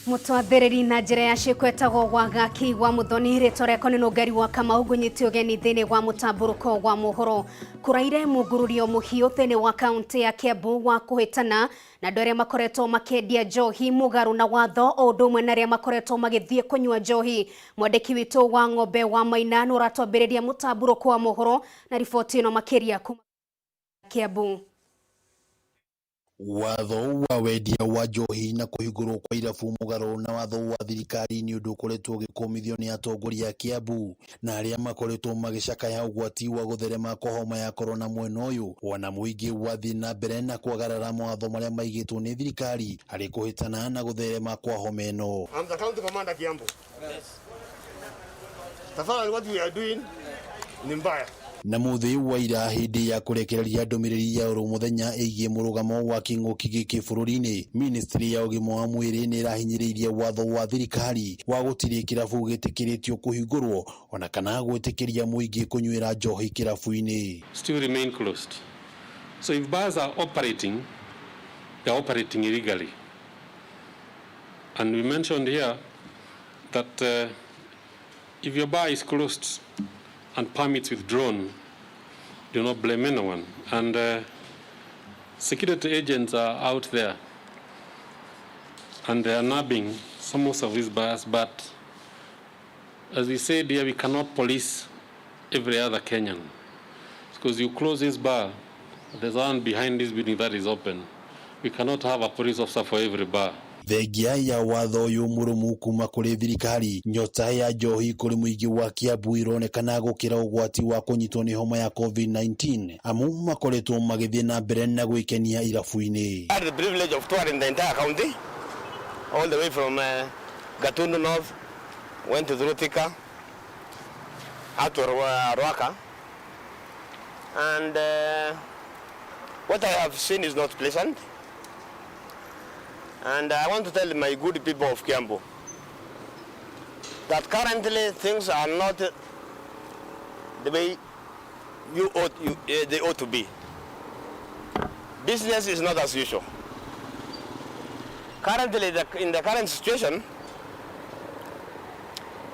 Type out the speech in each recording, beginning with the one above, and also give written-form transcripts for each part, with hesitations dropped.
Mutwathĩrĩri na njĩra ya ciĩko ĩtagwo Wagaki wa Muthoni. Rĩtwa rĩakwa nĩ Nũngari wa Kamau, ngũnyite ũgeni thĩinĩ wa mũtambũrũko wa mohoro. Kũraire mũngũrũrio mũhiũ thĩinĩ wa kaunti ya Kiambu wa kũhĩtana na andũ arĩa makoretwo makĩendia njohi mũgarũ na watho, o ũndũ ũmwe na arĩa makoretwo magĩthiĩ kũnyua njohi. Mwandĩki witũ wa Ng'ombe wa Maina nĩ ũratwambĩrĩria mũtambũrũko wa mohoro na riboti ĩno makĩria kuma Kiambu. Watho wa wendia wa njohi na kũhingũrwo kwa irabu mũgarũ na watho wa thirikari nĩ ũndũ ũkoretwo ũgĩkũmithio nĩ atongoria a Kiambu na arĩa makoretwo magĩcakaya ũgwati wa gũtherema kwa homa ya korona mwena ũyũ, wona mũingĩ wathiĩ na mbere na kwagarara mawatho marĩa maigĩtwo nĩ thirikari harĩ kũhĩtana na gũtherema kwa homa ĩno. I'm the county commander, Kiambu. Tafadhali, what we are doing ni mbaya. Na mũthĩ wa ira, hĩndĩ ya kũrekereria ndũmĩrĩri ya oro mũthenya ĩgiĩ mũrũgamo wa kĩng'ũki gĩkĩ bũrũri-inĩ, ministry ya ũgima wa mwĩrĩ nĩ ĩrahinyĩrĩirie watho wa thirikari wa gũtirĩ kĩrabu gĩtĩkĩrĩtio kũhingũrwo ona kana gwĩtĩkĩria mũingĩ kũnyuĩra njohi kĩrabu-inĩ. Still remain closed. So if bars are operating, they're operating illegally. And we mentioned here that if your bar is closed and permits withdrawn, do not blame anyone. And security agents are out there and they are nabbing some of these bars, but as we said here, we cannot police every other Kenyan. Because you close this bar, there's one behind this building that is open. We cannot have a police officer for every bar. Thengia ya watho ũyũ mũrũmu kuma kũrĩ thirikari, nyota ya njohi kũrĩ mũingĩ wa Kiambu ironekana gũkĩra ũgwati wa kũnyitwo nĩ homa ya COVID-19, amu makoretwo magĩthiĩ na mbere na gwĩkenia irabu-inĩ. I had the privilege of touring the entire county, all the way from Gatundu North, went to Thika, out to Ruaka, and what I have seen is not pleasant. And I want to tell my good people of Kiambu that currently things are not the way they ought to be. Business is not as usual. Currently, in the current situation,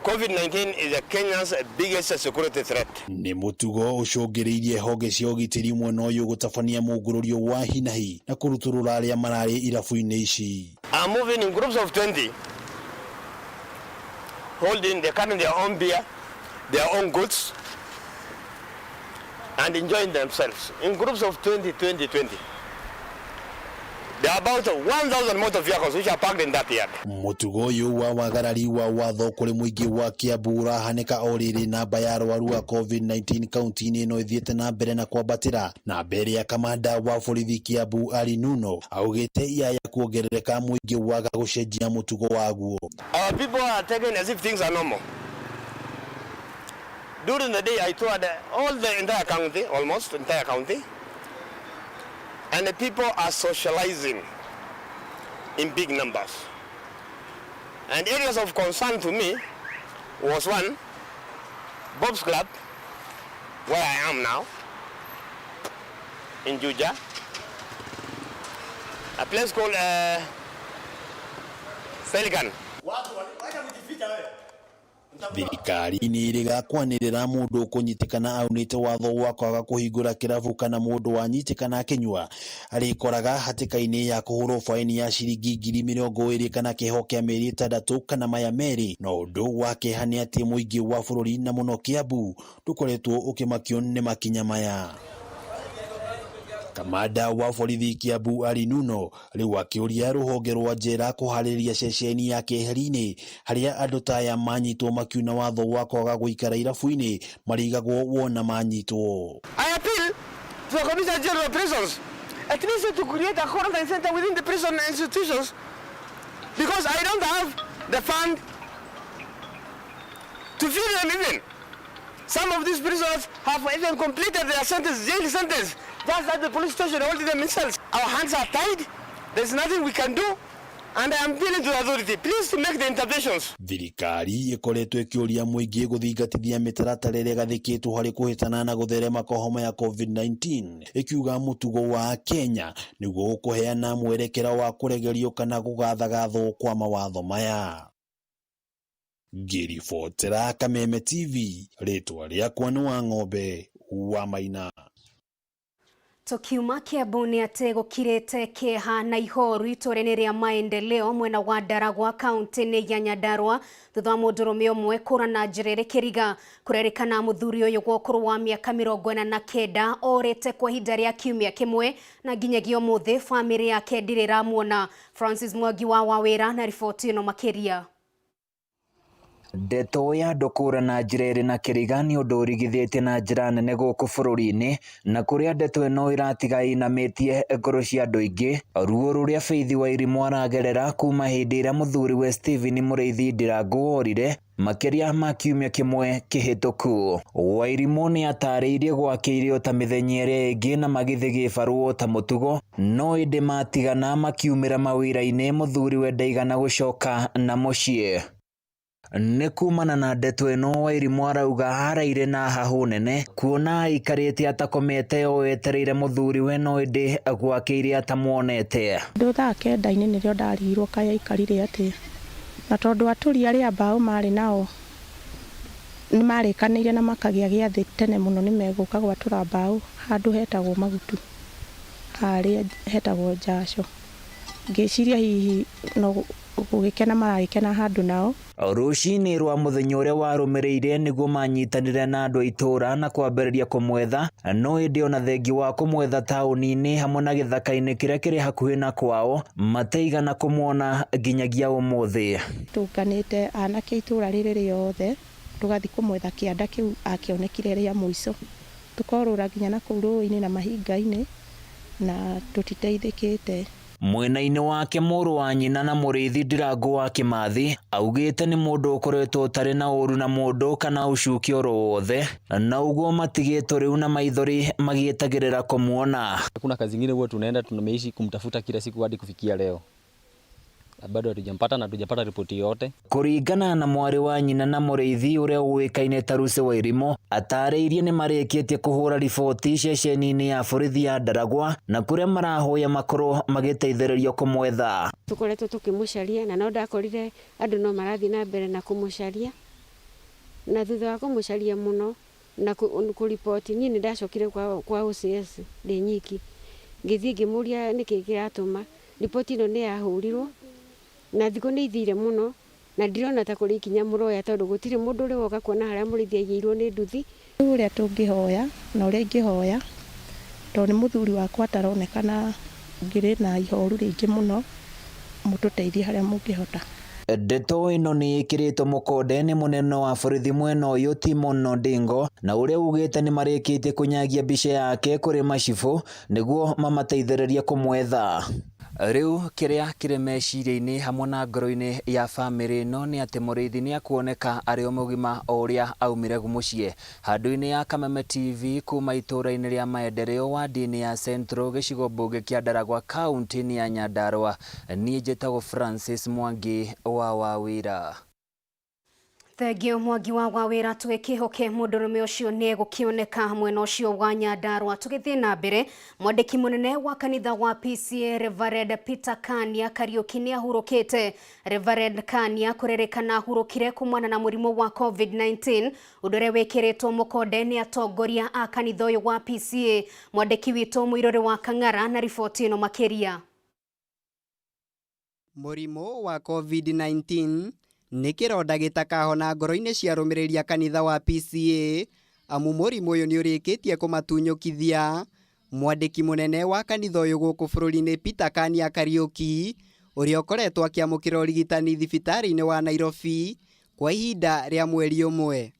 COVID-19 is a Kenya's biggest security threat. Nĩ mũtugo ũcũngĩrĩirie honge cia ũgitĩri mwena ũyũ gũtabania mũngũrũrio wa hinahi na kũrutũrũra arĩa mararĩ irabu-inĩ ici. Are moving in groups of 20, holding, they carrying their own beer, their own goods, and enjoying themselves in groups of 20, 20, 20. There are about 1,000 motor vehicles which are parked in that yard. Mũtugo ũyũ wa wagarari wa watho kũrĩ mũingĩ wa Kiambu ũrahanĩka o rĩrĩ namba ya arwaru a COVID-19 kaunti-inĩ ĩno ĩthiĩte na mbere na kwambatĩra, na mbere ya kamanda wa borithi Kiambu Ali Nuno augĩte yaya kuongerereka mũingĩ waga gũcenjia mũtugo waguo. Our people are taken as if things are normal. During the day, I toured all the entire county, almost entire county, and the people are socializing in big numbers. And areas of concern to me was one, Bob's Club, where I am now, in Juja, a place called Pelican. Thirikari nĩ ĩrĩga kwanĩrĩra mũndũ ũkũnyitĩkana aunĩte watho wa kwaga kũhingũra kĩrabu kana mũndũ wanyitĩkana akĩnyua arĩkoraga hatĩka-inĩ ya kũhũrwo baini ya ciringi 20,000 kana kĩoho kĩa mĩeri 6 kana maya merĩ. No ũndũ wa kĩeha nĩ atĩ mũingĩ wa bũrũri na mũno Kiambu ndũkoretwo ũkĩmakio nĩ makinya maya. Kamanda wa borithi Kiambu Ali Nuno rĩu akĩũria rũhonge rwa njera kũharĩrĩria ceceni ya keheri-inĩ harĩa andũ ta aya manyitwo makiuna watho wa kwaga gũikara irabu-inĩ marigagwo wona manyitwo. I appeal to the Commissioner General of Prisons at least to create a quarantine center within the prison institutions, because I don't have the fund to feed them even. Some of these prisoners have even completed their sentence, jail sentence, just at the police station holding them in cells. Our hands are tied. There's nothing we can do. And I am appealing to the authority, please make the interventions. Thirikari ĩkoretwo ĩkĩũria mũingĩ gũthingatithia mĩtaratara ĩrĩa ĩgathĩkĩtwo harĩ kũhĩtana na gũtherema kwa homa ya COVID-19, ĩkiuga mũtugo wa Kenya nĩguo ũkũheana mwerekera wa kũregerio kana kũgathagathwo kwa mawatho maya. Ngĩribotera Kameme TV, rĩtwa rĩakwa nĩ wa Ng'ombe wa Maina. Tukiuma Kiambu nĩ atĩ gũkirĩte kĩeha na ihoru itũũra-inĩ rĩa Maendeleo mwena wa Ndaragwa kaunti-inĩ ya Nyandarua thutha wa mũndũrũme ũmwe kũra na njĩra ĩrĩ kĩriga. Kũrerĩkana mũthuri ũyũ wa ũkũrũ wa mĩaka 49 orĩte kwa ihinda rĩa kiumia kĩmwe na nginyagia ũmũthĩ bamĩrĩ yake ndĩrĩ ĩramuona. Francis Mwangi wa Wawĩra na riboti ĩno makĩria. Ndeto ya andũ kũra na njĩra ĩrĩ na kĩriga nĩ ũndũ ũrigithĩtie na njĩra nene gũkũ bũrũri-inĩ, na kũrĩa ndeto ĩno ĩratiga ĩinamĩtie ngoro cia andũ aingĩ. Ruo rũrĩa Faith Wairimu aragerera kuma hĩndĩ ĩrĩa mũthuri we Stephen Mũrĩithi Ndirangu orire makĩria ma kiumia kĩmwe kĩhĩtũku. Wairimu nĩ atarĩirie gwakĩire o ta mĩthenya ĩrĩa ĩngĩ na magĩthiĩ gĩbarũa ta mũtugo, no ĩndĩ matigana makiumĩra mawĩra-inĩ mũthuri we ndaigana gũcoka na mũciĩ. Nĩ kumana na ndeto ĩno Wairimu arauga araire na hahũ nene kuona aikarĩte atakomete o etereire mũthuri we, no ĩndĩ gwakĩire atamuonete. Ndũ thaa 9 nĩrĩo ndarigirwo kaĩ aikarire atĩa, na tondũ atũri arĩa mbaũ marĩ nao nĩ marĩkanĩire na makagĩa gĩathĩ tene mũno nĩ megũka gwatũra mbaũ handũ hetagwo Magutu, harĩa hetagwo Njaco. Ngĩciria hihi no gũgĩkena maragĩkena handũ nao. Rũcinĩ rwa mũthenya ũrĩa warũmĩrĩire nĩguo manyitanĩre na andũ a itũũra na kwambĩrĩria kũmwetha, no ĩndĩ ona thengi wa kũmwetha taũni-inĩ hamwe na gĩthaka-inĩ kĩrĩa kĩrĩ hakuhĩ na kwao mataigana kũmuona nginyagia ũmũthĩ. Tũnganĩte anake itũũra rĩrĩ rĩothe tũgathiĩ kũmwetha kĩanda kĩu akĩonekire rĩa mũico, tũkorũra nginya na kũu rũĩ-inĩ na mahinga-inĩ na tũtiteithĩkĩte. Mwena-inĩ wake mũrũ wa nyina na Mũrĩithi Ndirangu wa Kĩmathi augĩte nĩ mũndũ ũkoretwo ũtarĩ na ũru na mũndũ kana ũcuki oro wothe, na ũguo matigĩtwo rĩu na maithori magĩetagĩrĩra kũmuona. Kuna kazi nyingine huwa tunaenda tumeishi kumtafuta kila siku hadi kufikia leo, bado hatujampata na hatujapata ripoti yote. Kũringana na mwarĩ wa nyina na Mũrĩithi ũrĩa ũĩkaine ta Lucy Wairimu, atarĩirie nĩ marĩkĩtie kũhũra riboti ceceni-inĩ ya borithi ya Ndaragwa na kũrĩa marahoya makorwo magĩteithĩrĩrio kũmwetha. Tũkoretwo tũkĩmũcaria na no ndakorire andũ no marathiĩ na mbere na kũmũcaria, na thutha wa kũmũcaria mũno na kũriboti, niĩ nĩ ndacokire kwa OCS ndĩ nyiki, ngĩthiĩ ngĩmũria nĩkĩ kĩratũma riboti ĩno nĩ yahũrirwo na thikũ nĩ ithire mũno na ndirona ta kũrĩ ikinya mũroya tondũ gũtirĩ mũndũ ũrĩ woka kuona harĩa Mũrĩithi aigĩirwo nĩ nduthi. Rĩu ũrĩa tũngĩhoya na ũrĩa ingĩhoya, tondũ nĩ mũthuri wakwa ataronekana, ngĩrĩ na ihoru rĩingĩ mũno, mũtũteithie harĩa mũngĩhota. Ndeto ĩno nĩ ĩkĩrĩtwo mũkonde nĩ mũnene wa borithi mwena ũyũ Timon Ondingo, na ũrĩa ugĩte nĩ marĩkĩtie kũnyagia mbica yake kũrĩ macibũ nĩguo mamateithĩrĩrie kũmwetha. Rĩu kĩrĩa kĩrĩ meciria-inĩ hamwe na ngoro-inĩ ya bamĩrĩ ĩno nĩ atĩ Mũrĩithi nĩ akuoneka arĩ o mũgima o ũrĩa aumire mũciĩ. Handũ-inĩ ya Kameme TV kuma itũũra-inĩ rĩa Maendeleo wadi-inĩ ya Central gĩcigo mbunge kĩa Ndaragwa kaunti-inĩ ya Nyandarua, niĩ njĩtagwo Francis Mwangi wa Wawĩra. Thengio Mwangi wa Wawĩra. Tũgĩkĩhoke mũndũrũme ũcio nĩ egũkĩoneka mwena ũcio wa Nyandarua. Tũgĩthiĩ na mbere, mwandĩki mũnene wa kanitha wa PCA Reverend Peter Kania Kariuki nĩ ahurũkĩte. Reverend Kania kũrerĩkana ahurũkire kumana na mũrimũ wa COVID-19, ũndũ ũrĩa wĩkĩrĩtwo mũkonde nĩ atongoria a kanitha ũyũ wa PCA. Mwandĩki witũ Mũirũrĩ wa Kang'ara na riboti ĩno makĩria. Mũrimũ wa COVID-19 nĩ kĩronda gĩtakahona ngoro-inĩ cia arũmĩrĩri a kanitha wa PCA, amu mũrimũ ũyũ nĩ ũrĩkĩtie kũmatunyũkithia. Mwandĩki mũnene wa kanitha ũyũ gũkũ bũrũri-inĩ Peter Kania Kariuki, ũrĩa ũkoretwo akĩamũkĩra ũrigitani thibitarĩ-inĩ wa Nairobi kwa ihinda rĩa mweri ũmwe.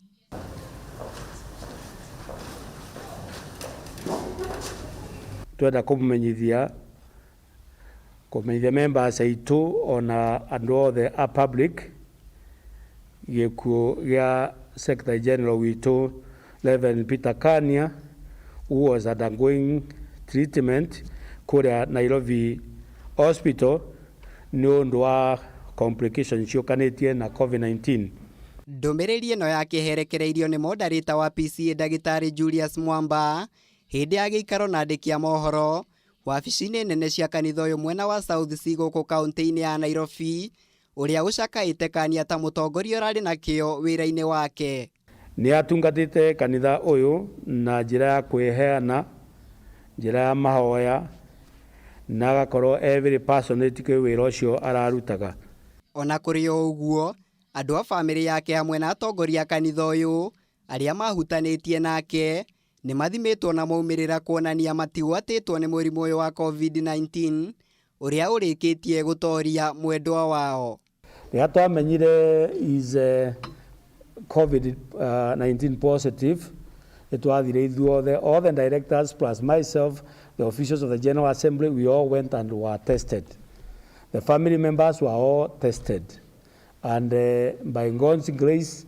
Twenda kũmenyithia members aitũ ona andũ othe a public gĩkuũ gĩa Secretary General witũ Reverend Peter Kania, who was undergoing treatment kũrĩa Nairobi Hospital, Nĩ ũndũ wa complications ciũkanĩtie na COVID-19. Ndũmĩrĩri ĩno yakĩherekereirio nĩ moderator wa PCA Ndagĩtarĩ Julius Mwamba hĩndĩ ya gĩikaro na andĩki a mohoro wabici-inĩ nene cia kanitha ũyũ mwena wa South C gũkũ kaunti-inĩ ya Nairobi, ũrĩa ũcakaĩte Kania ta mũtongoria ũrarĩ na kĩo wĩra-inĩ wake. Nĩ atungatĩte kanitha ũyũ na njĩra ya kwĩheana, njĩra ya mahoya, na agakorwo e very passionate kwĩ wĩra ũcio ararutaga. Ona kũrĩ o ũguo, andũ a bamĩrĩ yake hamwe na atongoria a kanitha ũyũ arĩa mahutanĩtie nake nĩ mathimĩtwo na maumĩrĩra kuonania matigwatĩtwo nĩ mũrimũ ũyũ wa COVID-19 ũrĩa ũrĩkĩtie gũtoria mwendwa wao. Rĩrĩa twamenyire is COVID-19 positive, nĩtwathire ithuothe, all the directors plus myself, the officials of the General Assembly, we all went and were tested. The family members were all tested. And by God's grace,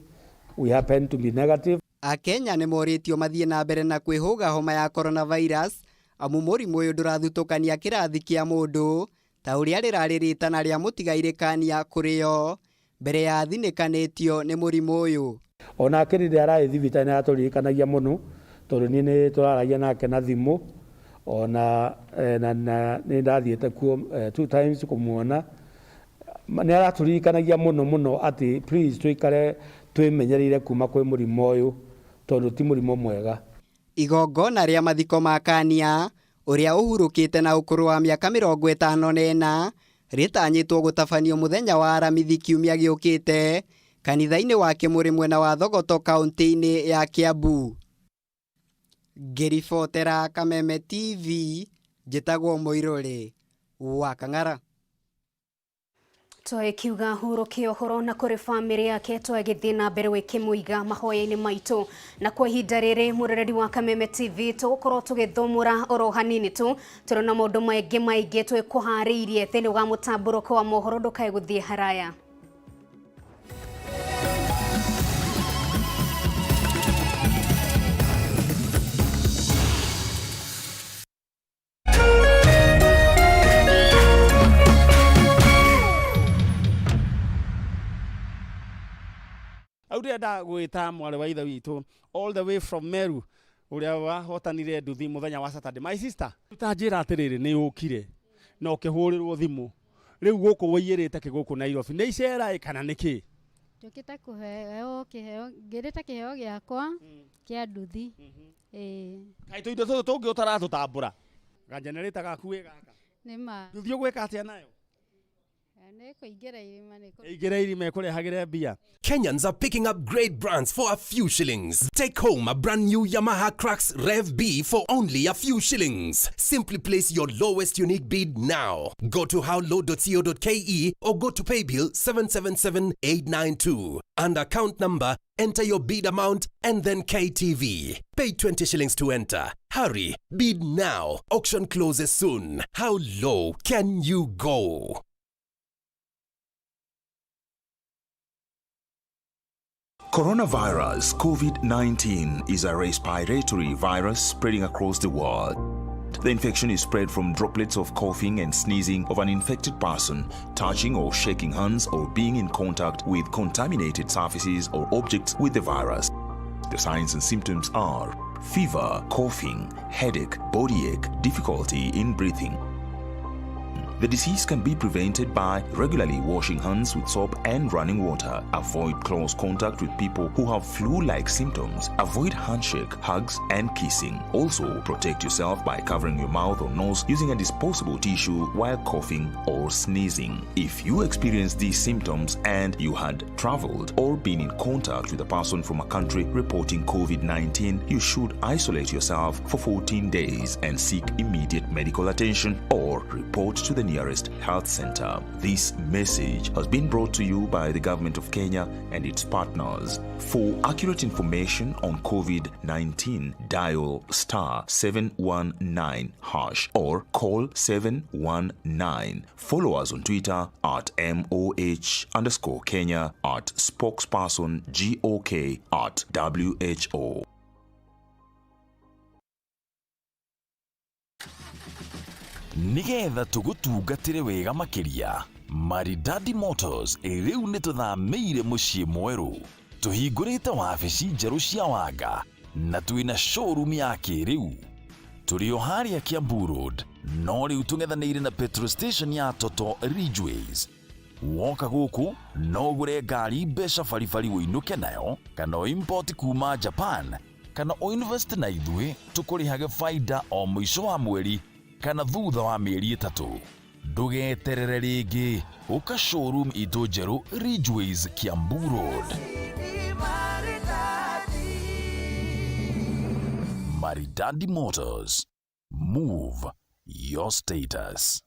we happened to be negative. Akenya nĩ morĩtio mathiĩ na mbere na kwĩhũga homa ya coronavirus amu mũrimũ ũyũ ndũrathutũkania kĩrathi kĩa mũndũ ta ũrĩa rĩrarĩ rĩtana rĩa mũtigairĩ Kania kũrĩo mbere ya athinĩkanĩtio nĩ mũrimũ ũyũ. Onake rĩrĩa ararĩ thibitarĩ nĩ aratũririkanagia mũno tondũ niĩ nĩ tũraragia nake na thimũ ona na nĩ ndathiĩte kuo 2 times kũmuona. Nĩ aratũririkanagia mũno mũno atĩ please tũikare twĩmenyereire kuma kwĩ mũrimũ ũyũ tondũ ti mũrimũ mwega. Igongona rĩa mathiko ma Kania ũrĩa ũhurũkĩte na ũkũrũ wa mĩaka 54 rĩtanyĩtwo gũtabanio mũthenya wa Aramithi kiumia gĩũkĩte kanitha-inĩ wa Kĩmũrĩ mwena wa Thogoto kaunti-inĩ ya Kiambu. Ngĩribotera Kameme TV, njĩtagwo Mũirũrĩ wa Kang'ara. Twĩkiuga hurũke ũhoro na kũrĩ bamĩrĩ yake twagĩthiĩ na mbere wĩkĩmũiga mahoya-inĩ maitũ. Na kwa ihinda rĩrĩ mũroreri wa Kameme TV tũgũkorwo tũgĩthũmũra oro hanini tu tũrĩ na maũndũ maingĩ maingĩ twĩkũharĩirie thĩinĩ wa mũtambũrũko wa mohoro, ndũkae gũthiĩ haraya. Ndĩrenda gwĩta mwarĩ wa ithe witũ all the way from Meru ũrĩa wahotanire nduthi mũthenya wa Saturday. My sister, ta njĩra atĩrĩrĩ, nĩ ũkire na ũkĩhũrĩrwo thimũ rĩu gũkũ wĩiyĩrĩte kĩ gũkũ Nairobi, nĩ icera ĩ kana nĩ kĩ? Njũkĩte kũheo kĩheo, ngĩrĩte kĩheo gĩakwa kĩa nduthi. Ĩĩ. Kaĩ tũindo tũtũ tũngĩ ũtaratũtambũra? Ganjenerĩta gaku wĩ gaka. Nĩ ma. Nduthi ũgwĩka atĩa nayo? Kenyans are picking up great brands for a few shillings. Take home a brand new Yamaha Crux Rev B for only a few shillings. Simply place your lowest unique bid now. Go to howlow.co.ke or go to paybill 777892 and account number, enter your bid amount and then KTV. Pay 20 shillings to enter. Hurry, bid now. Auction closes soon. How low can you go? Coronavirus COVID-19 is a respiratory virus spreading across the world. The infection is spread from droplets of coughing and sneezing of an infected person, touching or shaking hands, or being in contact with contaminated surfaces or objects with the virus. The signs and symptoms are fever, coughing, headache, body ache, difficulty in breathing. The disease can be prevented by regularly washing hands with soap and running water. Avoid close contact with people who have flu-like symptoms. Avoid handshake, hugs, and kissing. Also, protect yourself by covering your mouth or nose using a disposable tissue while coughing or sneezing. If you experience these symptoms and you had traveled or been in contact with a person from a country reporting COVID-19, you should isolate yourself for 14 days and seek immediate medical attention or report to the nearest health center. This message has been brought to you by the government of Kenya and its partners. For accurate information on COVID-19, dial *719# or call 719. Follow us on Twitter at MOH_Kenya, at spokesperson GOK, at WHO. Nigetha tũgũtungatĩre wega makĩria, Maridadi Motors rĩu nĩ tũthamĩire mũciĩ mwerũ, tũhingũrĩte wabici njerũ cia wanga na twĩna showroom ya kĩrĩu. Tũrĩ o harĩa Kiambu Road, no rĩu tũng'ethanĩire na petrol station ya Total Ridgeways. Woka gũkũ no ũgũre ngari mbeca baribari ũinũke nayo, kana ũimport kuma Japan, kana ũinvest na ithuĩ tũkũrĩhage baida o mũico wa mweri kana thutha wa mĩeri 3. Ndũgeterere rĩngĩ, ũka showroom itũ njerũ Ridgeways, Kiambu Road. Maridadi Motors. Move your status.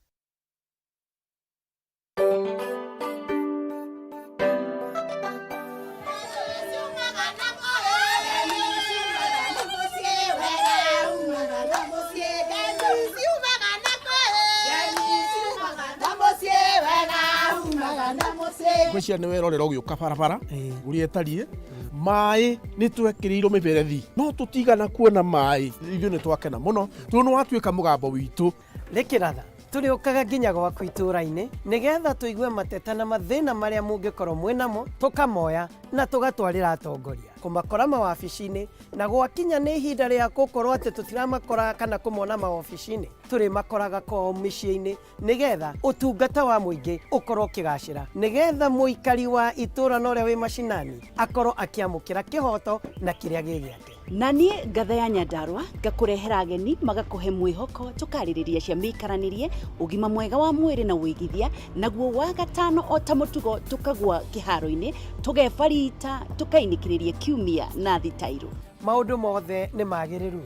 Ngwĩciria nĩ werorera ũgĩũka barabara ũrĩa ĩtariĩ, maĩ nĩ twekĩrĩirwo mĩberethi no tũtigana kuona maĩ. Ithuĩ nĩ twakena mũno tondũ nĩ watuĩka mũgambo witũ. Rĩkĩratha tũrĩũkaga nginya gwaku itũũra-inĩ nĩgetha tũigue mateta na mathĩna marĩa mũngĩkorwo mwĩnamo, tũkamoya na tũgatwarĩra atongoria kũmakora mawabici-inĩ, na gwakinya nĩ ihinda rĩa gũkorwo atĩ tũtiramakora kana kũmona mawabici-inĩ, tũrĩmakoraga kwao mĩciĩ-inĩ nĩgetha ũtungata wa mũingĩ ũkorwo ũkĩgacĩra, nĩgetha mũikari wa itũũra na ũrĩa wĩ macinani akorwo akĩamũkĩra kĩhoto na kĩrĩa gĩ gĩake. Na niĩ ngatha ya Nyandarua ngakũrehera ageni magakũhe mwĩhoko, tũkarĩrĩria cia mĩikaranĩrie, ũgima mwega wa mwĩrĩ na ũigithia, naguo wa gatano o ta mũtugo tũkagwa kĩharo-inĩ, tũgebarita, tũkainĩkĩrĩria kiumia na thitairũ. Maũndũ mothe nĩ magĩrĩru.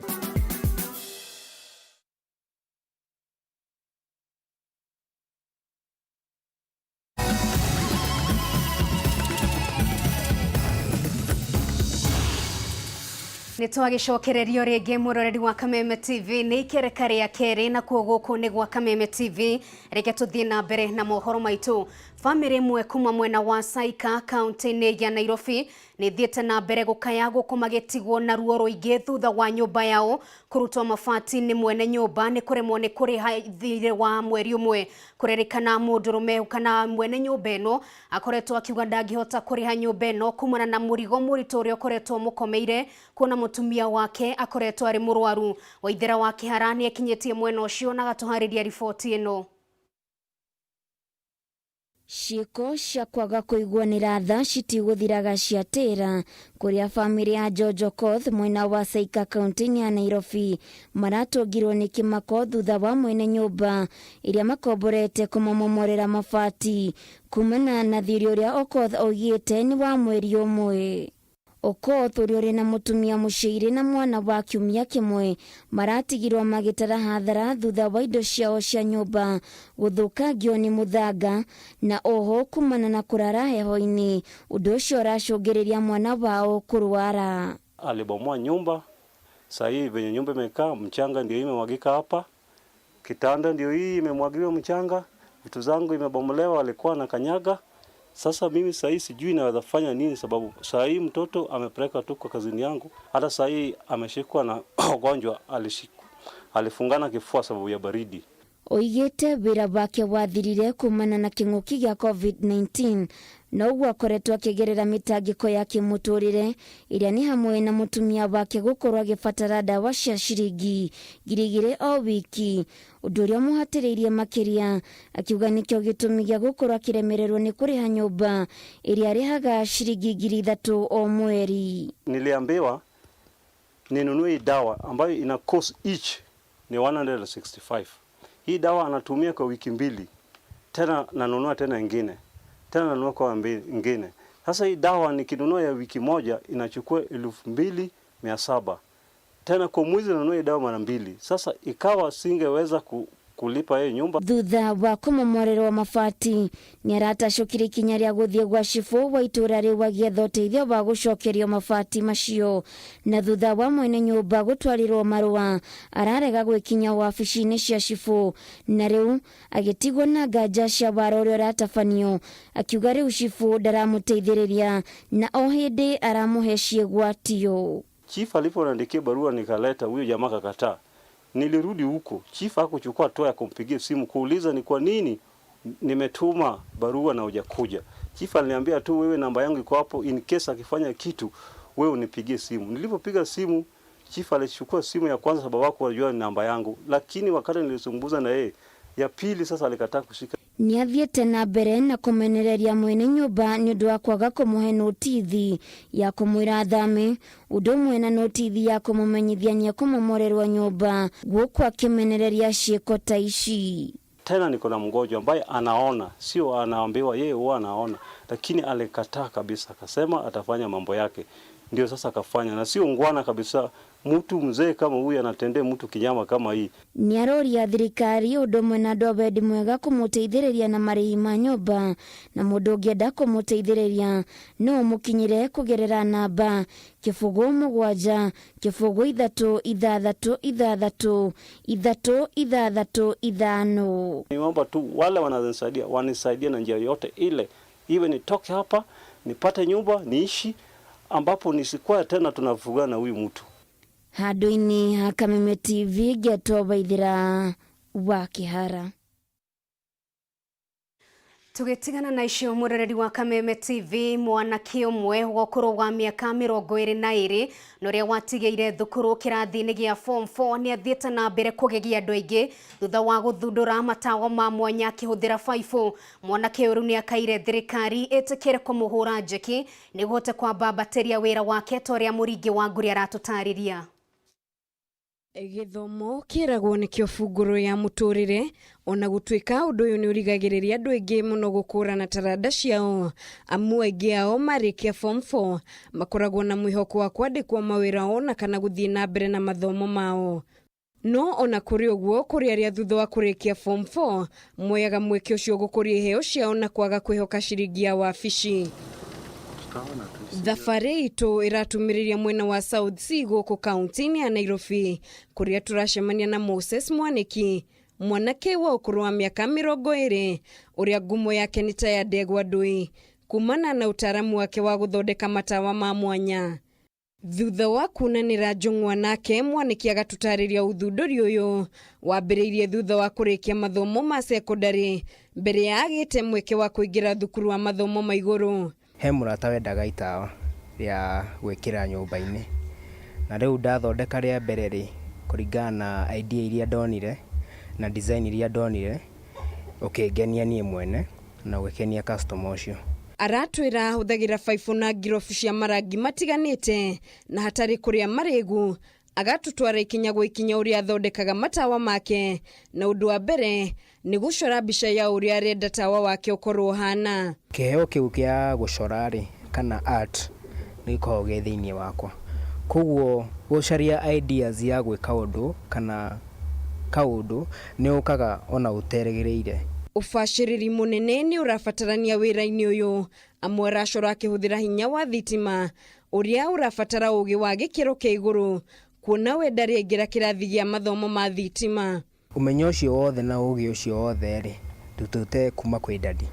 Nĩ twagĩcokererio rĩngĩ mũroreri wa Kameme TV nĩ ikereka rĩa kerĩ, nakuo gũkũ nĩ gwa Kameme TV. Reke tũthiĩ na mbere na mohoro maitũ. Bamĩrĩ ĩmwe kuma mwena wa Saika kaunti-inĩ ya Nairobi nĩ thiĩte na mbere gũkaya gũkũ magĩtigwo na ruo rũingĩ thutha wa nyũmba yao kũrutwo mabati nĩ mwene nyũmba nĩ kũremwo nĩ kũrĩha thirĩ wa mweri ũmwe. Kũrerĩkana mũndũrũme kana mwene nyũmba ĩno akoretwo akiuga ndangĩhota kũrĩha nyũmba ĩno kumana na mũrigo mũritũ ũrĩa ũkoretwo mũkomeire, kuona mũtumia wake akoretwo arĩ mũrwaru. Waithera wa Kĩhara nĩ akinyĩtie mwena ũcio na agatũharĩria riboti ĩno. Ciĩko cia kwaga kũiguanĩra tha citigũthiraga ciatĩra kũrĩa bamĩrĩ ya George Okoth mwena wa Saika kaunti-inĩ ya Nairobi maratũngirwo nĩ kĩmako thutha wa mwene nyũmba ĩrĩa makomborete kũmamomorera mabati kumana na thirĩ ũrĩa Okoth oigĩte nĩ wa mweri ũmwe. Okoth ũrĩa ũrĩ na mũtumia mũciĩrĩ na mwana wa kiumia kĩmwe maratigirwo magĩtara hathara thutha wa indo ciao cia nyũmba gũthũkangio nĩ mũthanga na oho kumana na kũrara heho-inĩ, ũndũ ũcio ũracũngĩrĩria mwana wao kũrwara. Alibomoa nyumba, saa hii venye nyumba imekaa, mchanga ndio imemwagika hapa, kitanda ndio hii imemwagiwa mchanga, vitu zangu imebomolewa, alikuwa na kanyaga. Sasa mimi saa hii sijui naweza fanya nini, sababu saa hii mtoto amepeleka tu kwa kazini yangu, hata saa hii ameshikwa na ugonjwa, alifungana kifua sababu ya baridi. Oigĩte wĩra wake wathirire kumana na kĩng'ũki gĩa COVID-19 na ũguo akoretwo akĩgerera mĩtangĩko ya kĩmũtũrĩre ĩrĩa nĩ hamwe na mũtumia wake gũkorwo agĩbatara ndawa cia ciringi 2,000 o wiki, ũndũ ũrĩa ũmũhatĩrĩirie makĩria, akiuga nĩkĩo gĩtũmi gĩa gũkorwo akĩremererwo nĩ kũrĩha nyũmba ĩrĩa arĩhaga ciringi 3,000 o mweri. Niliambiwa ninunue dawa ambayo ina cost each ni 165. Hii dawa anatumia kwa wiki 2, tena nanunua tena ingine, tena nanunua kwa ingine. Sasa hii dawa nikinunua ya wiki moja inachukua 2,700. Tena kwa mwezi nanunua hii dawa mara 2. Sasa ikawa singeweza kulipa hii nyumba. Thutha wa kũmomorerwo mabati nĩ aratacũkire ikinya rĩa gũthiĩ gwa cibũ wa itũũra rĩu agĩetha ũteithio wa gũcokerio mabati macio, na thutha wa mwene nyũmba gũtwarĩrwo marũa ararega gwĩkinya wabici-inĩ cia cibũ, na rĩu agĩtigwo na nganja cia wara ũrĩa ũratabanio, akiuga rĩu cibũ ndaramũteithĩrĩria na o hĩndĩ aramũhe ciĩgwatio. Chief aliponiandikia barua nikaleta, huyo jamaa akakataa. Nilirudi huko, chief hakuchukua hatua ya kumpigia simu kuuliza ni kwa nini Nimetuma barua na hujakuja. Chief aliniambia tu, wewe namba yangu iko hapo, in case akifanya kitu wewe unipigie simu. Nilipopiga simu, chief alichukua simu ya kwanza sababu wako walijua ni namba yangu, lakini wakati nilizungumza na yeye ya pili, sasa alikataa kushika. Nĩ athiĩte na mbere na kũmenereria mwene nyũmba nĩ ũndũ wa kwaga kũmũhe notithi ya kũmwĩra athame ũndũ ũmwe na notithi ya kũmũmenyithia nĩ ekũmomorerwo nyũmba gũkũ akĩmenereria ciĩko ta ici. Tena niko na mgonjwa ambaye anaona, sio anaambiwa, yeye huwa anaona, lakini alikataa kabisa, akasema atafanya mambo yake. Ndio sasa akafanya, na sio ngwana kabisa. Mtu mzee kama huyu anatendea mtu kinyama kama hii. Nĩ aroria thirikari ũndũ ũmwe na andũ a wendi mwega kũmũteithĩrĩria na marĩhi ma nyũmba na mũndũ ũngĩenda kũmũteithĩrĩria no ũmũkinyĩre kũgerera namba 0 7 0 3 6 6 6 6 5. Niomba tu wale wananisaidia wanisaidie na njia yote ile, iwe nitoke hapa nipate nyumba niishi, ambapo nisikuwa tena tunavugana na huyu mtu. Handũ-inĩ ha Kameme TV ngetwo Waithĩra wa Kĩhara. Tũgĩtigana na icio mũroreri wa Kameme TV, mwanake ũmwe wa ũkũrũ wa mĩaka 22 na ũrĩa watigĩire thukuru kĩrathi-inĩ gĩa form 4 nĩ athiĩte na mbere kũgegia andũ aingĩ thutha wa gũthundũra matawa ma mwanya akĩhũthĩra baibũ. Mwanake ũyũ rĩu nĩ akaire thirikari ĩtĩkĩre kũmũhũra njeki nĩguo ahote kwambambatĩria wĩra wake ta ũrĩa Mũringi wa Ngũri aratũtarĩria. Gĩthomo kĩragwo nĩkĩo bungũro ya mũtũrĩre ona gũtuĩka ũndũ ũyũ nĩ ũrigagĩrĩria andũ aingĩ mũno gũkũrana taranda ciao, amu aingĩ ao marĩkia form 4 makoragwo na mwĩhoko wa kwandĩkwo mawĩra ona kana gũthiĩ na mbere na mathomo mao. No ona kũrĩ ũguo, kũrĩ arĩa thutha wa kũrĩkia form 4 moyaga mweke ũcio gũkũria iheo ciao na kwaga kwĩhoka ciringi ya wabici. Thabarĩ itũ ĩratumĩrĩria mwena wa South C gũkũ kaunti-inĩ ya Nairobi kũrĩa tũracemania na Moses Mwaniki, mwanake wa ũkũrũ wa mĩaka 20 ũrĩa ngumo yake nĩ ta ya ndegwa ndũi kumana na ũtaaramu wake wa gũthondeka matawa ma mwanya. Thutha wa kunanĩra njũng'wa nake, Mwaniki agatũtarĩria ũthundũri ũyũ wambĩrĩirie thutha wa kũrĩkia mathomo ma sekondarĩ mbere ya agĩte mweke wa kũingĩra thukuru wa mathomo ma igũrũ. He mũrata wendaga itawa rĩa gwĩkĩra nyũmba-inĩ, na rĩu ndathondeka rĩa mbere rĩ, kũringana na idea iria ndonire na design iria ndonire, ũkĩngenia niĩ mwene na ũgĩkenia customer ũcio. Aratwĩra ahũthagĩra baibũ na ngirobu cia marangi matiganĩte na hatarĩ kũrĩa marĩgu, agatũtwara ikinya gwa ikinya ũrĩa athondekaga matawa make, na ũndũ wa mbere nĩ gũcora mbica ya ũrĩa arenda tawa wake ũkorwo ũhana. Kĩheo kĩu kĩa gũcora rĩ, kana art, nĩ gĩkoragwo gĩ thĩiniĩ wakwa, koguo gũcaria ideas ya gwĩka ũndũ kana kaũndũ nĩ ũkaga ona ũterĩgĩrĩire. Ũbacĩrĩri mũnene nĩ ũrabatarania wĩra-inĩ ũyũ, amwe aracora akĩhũthĩra hinya wa thitima ũrĩa ũrabatara ũgĩ wa gĩkĩro kĩa igũrũ kuona we ndarĩ aingĩra kĩrathi gĩa mathomo ma thitima. Ũmenyo ũcio wothe na ũgĩ ũcio wothe rĩ, ndutĩte kuma kwĩ daddy,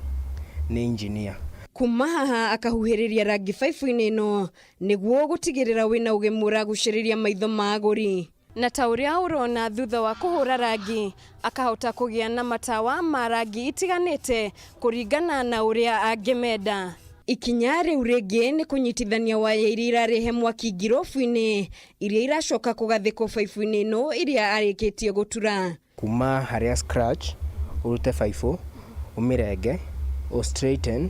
nĩ engineer. Kuma haha akahuhĩrĩria rangi baibũ-inĩ ĩno nĩguo gũtigĩrĩra wĩna ũgemu ũragucĩrĩria maitho ma agũri. Na ta ũrĩa ũrona, thutha wa kũhũra rangi akahota kũgĩa na matawa ma rangi itiganĩte kũringana na ũrĩa angĩmenda. Ikinya rĩu rĩngĩ nĩ kũnyitithania waya iria irarehe mwaki ngirobu-inĩ iria iracoka kũgathĩkwo baibũ-inĩ ĩno ĩrĩa arĩkĩtie gũtura. Kuma harĩa scratch ũrute baibũ, ũmĩrenge, ũ straighten,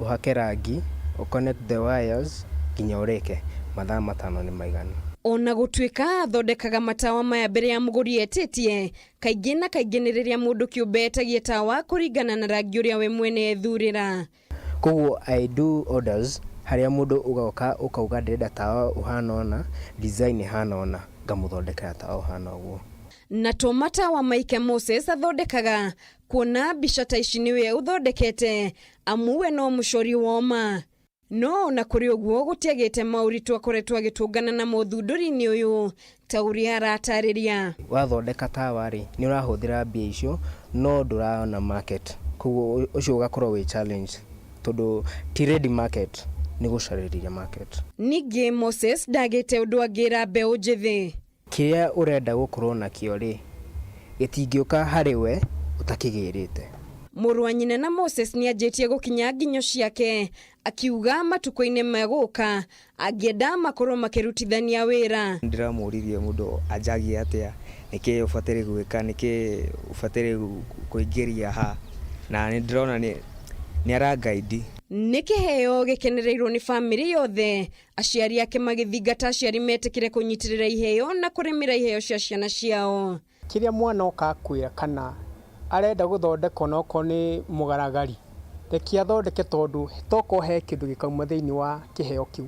ũhake rangi, ũ connect the wires nginya ũrĩke, mathaa 5 nĩ maiganu. Ona gũtuĩka athondekaga matawa maya mbere ya mũgũri etĩtie, kaingĩ na kaingĩ nĩ rĩrĩa mũndũ kĩũmbe etagia tawa kũringana na rangi ũrĩa we mwene ethurĩra. Koguo I do orders harĩa mũndũ ũgoka ũkauga ndĩrenda tawa ũhana ũna, design ĩhana ũna, ngamũthondekera tawa ũhana ũguo. Na to matawa maike Moses athondekaga, kuona mbica ta ici nĩwe ũthondekete, amu we no mũcori woma. No ona kũrĩ ũguo, gũtiagĩte maũritũ akoretwo agĩtũngana na mothundũri-inĩ ũyũ ta ũrĩa aratarĩria. Wathondeka tawa rĩ, nĩ ũrahũthĩra mbia icio no ndũrona market, koguo ũcio ũgakorwo wĩ challenge tondũ ti ready market, nĩ gũcarĩria market. Ningĩ Moses ndagĩte ũndũ angĩra mbeũ njĩthĩ. Kĩrĩa ũrenda gũkorwo nakĩo rĩ, gĩtingĩũka harĩ we ũtakĩgĩrĩte. Mũrũ wa nyina na Moses nĩ anjĩtie gũkinya nginyo ciake akiuga matukũ-inĩ megũka angĩenda makorwo makĩrutithania wĩra. Ndĩramũririe mũndũ anjagia atĩa, nĩkĩ ũbataire gwĩka, nĩkĩ ũbataire kũingĩria ha, na nĩ ndĩrona nĩ arangaidi. Nĩ kĩheo gĩkenereirwo nĩ bamĩrĩ yothe, aciari ake magĩthingata aciari metĩkĩre kũnyitĩrĩra iheo na kũrĩmĩra iheo cia ciana ciao. Kĩrĩa mwana oka akwĩra kana arenda gũthondeka onokorwo nĩ mũgaragari, reke athondeke tondũ tokorwo he kĩndũ gĩkauma thĩinĩ wa kĩheo kĩu.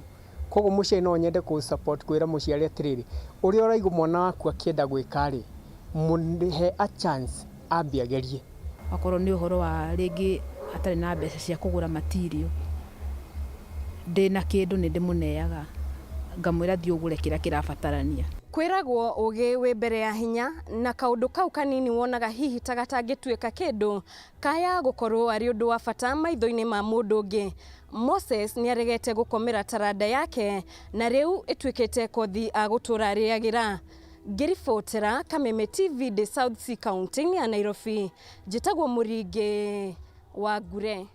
Koguo mũciari no nyende kũ support kwĩra mũciari atĩrĩrĩ, ũrĩa ũraigua mwana waku akĩenda gwĩka rĩ, mũhe a chance ambe agerie. Okorwo nĩ ũhoro wa rĩngĩ atarĩ na mbeca cia kũgũra material, ndĩna kĩndũ nĩ ndĩmũneaga ngamwĩra thiĩ ũgũre kĩrĩa kĩrabatarania. Kwĩragwo ũgĩ wĩ mbere ya hinya na kaũndũ kau kanini wonaga hihi ta gatangĩtuĩka kĩndũ kaya gũkorwo arĩ ũndũ wa bata maitho-inĩ ma mũndũ ũngĩ. Moses nĩ aregete gũkomera taranda yake na rĩu ĩtuĩkĩte kothi agũtũra arĩagĩra. Ngĩribotera Kameme TV ndĩ South C kaunti-inĩ ya Nairobi, njĩtagwo Mũringĩ wa Ngure.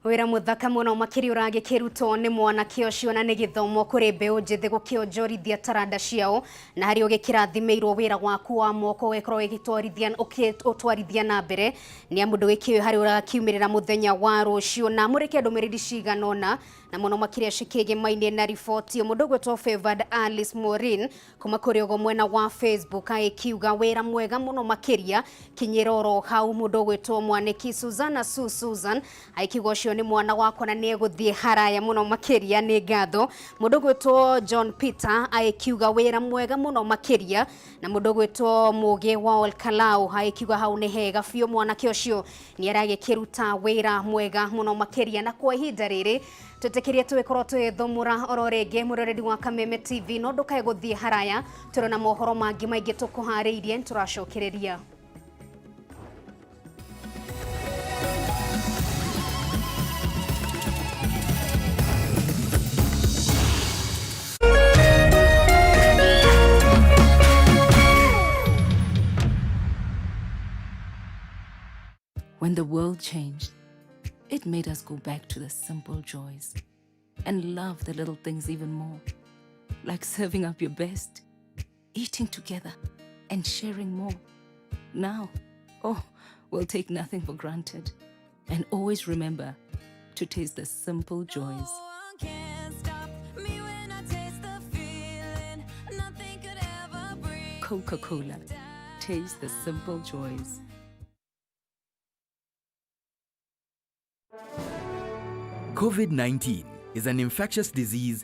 Wĩra mũthaka mũno makĩria ũragĩkĩrutwo nĩ mwanake ũcio na nĩ gĩthomo kũrĩ mbeũ njĩthĩ gũkĩonjorithia taranda ciao na harĩa ũgĩkĩrathimĩirwo wĩra waku wa moko ũgĩkorwo ũgĩtwarithia na mbere nĩ amu ndũgĩkĩũĩ harĩa ũrakiumĩrĩra mũthenya wa rũciũ. Na mũrĩke ndũmĩrĩri cigana ũna na mũno makĩria cikĩgemaine na riboti mũndũ ũgwĩtwo Favored Alice Maureen kuma kũrĩ ũguo mwena wa Facebook agĩkiuga wĩra mwega mũno makĩria kinyĩra oro hau. Mũndũ ũgwĩtwo Mwaniki Susanna Su Susan agĩkiuga ũcio nĩ mwana wakwa na nĩ egũthiĩ haraya mũno makĩria, nĩ ngatho. Mũndũ ũgwĩtwo John Peter agĩkiuga wĩra mwega mũno makĩria, na mũndũ ũgwĩtwo Mũgĩ wa Olkalau agĩkiuga hau nĩ hega biũ, mwanake ũcio nĩ aragĩkĩruta wĩra mwega mũno makĩria. Na kwa ihinda rĩrĩ twĩtĩkĩrie tũgĩkorwo tũgĩthũmũra oro rĩngĩ mũroreri wa Kameme TV, no ndũkae gũthiĩ haraya, tũrĩ na mohoro mangĩ maingĩ tũkũharĩirie, tũracokereria. When the world changed, it made us go back to the simple joys and love the little things even more, like serving up your best, eating together, and sharing more. Now, oh, we'll take nothing for granted and always remember to taste the simple joys. Coca-Cola, taste the simple joys. COVID-19 is an infectious disease